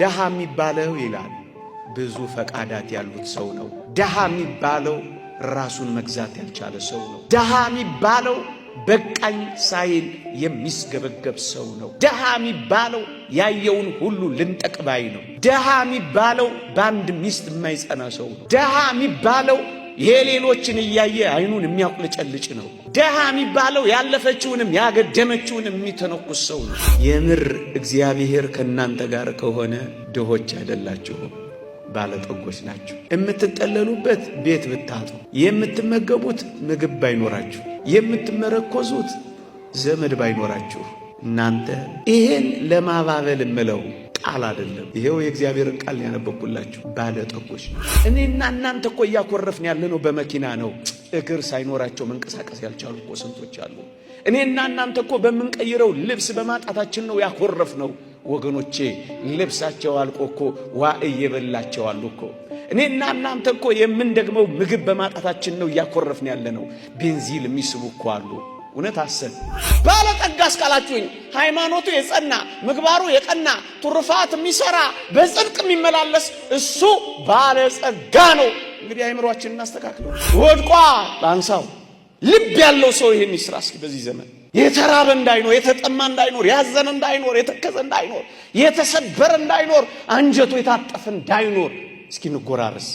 ደሃ የሚባለው ይላል ብዙ ፈቃዳት ያሉት ሰው ነው። ደሃ የሚባለው ራሱን መግዛት ያልቻለ ሰው ነው። ደሃ የሚባለው በቃኝ ሳይል የሚስገበገብ ሰው ነው። ደሃ የሚባለው ያየውን ሁሉ ልንጠቅ ባይ ነው። ደሃ የሚባለው በአንድ ሚስት የማይጸና ሰው ነው። ደሃ የሚባለው የሌሎችን እያየ አይኑን የሚያቁለጨልጭ ነው። ደሃ የሚባለው ያለፈችውንም ያገደመችውንም የሚተነኩስ ሰው ነው። የምር እግዚአብሔር ከእናንተ ጋር ከሆነ ድሆች አይደላችሁም፣ ባለጠጎች ናችሁ። የምትጠለሉበት ቤት ብታጡ፣ የምትመገቡት ምግብ ባይኖራችሁ፣ የምትመረኮዙት ዘመድ ባይኖራችሁ፣ እናንተ ይሄን ለማባበል እምለው ቃል አይደለም። ይሄው የእግዚአብሔርን ቃል ያነበብኩላችሁ። ባለጠጎች ነው። እኔና እናንተ እኮ እያኮረፍን ያለነው በመኪና ነው። እግር ሳይኖራቸው መንቀሳቀስ ያልቻሉ እኮ ስንቶች አሉ። እኔና እናንተ እኮ በምንቀይረው ልብስ በማጣታችን ነው ያኮረፍነው። ወገኖቼ ልብሳቸው አልቆ እኮ ዋ እየበላቸው አሉ እኮ። እኔና እናንተ እኮ የምንደግመው ምግብ በማጣታችን ነው እያኮረፍን ያለ ነው። ቤንዚል የሚስቡ እኮ አሉ። እውነት አሰብ ባለጠጋ እስካላችሁኝ ሃይማኖቱ የጸና፣ ምግባሩ የቀና፣ ትሩፋት የሚሰራ፣ በጽድቅ የሚመላለስ እሱ ባለጸጋ ነው። እንግዲህ አይምሯችን እናስተካክለው። ወድቋ ላንሳው። ልብ ያለው ሰው ይህን ይስራ እስኪ። በዚህ ዘመን የተራበ እንዳይኖር፣ የተጠማ እንዳይኖር፣ ያዘነ እንዳይኖር፣ የተከዘ እንዳይኖር፣ የተሰበረ እንዳይኖር፣ አንጀቱ የታጠፈ እንዳይኖር እስኪ እንጎራረስ።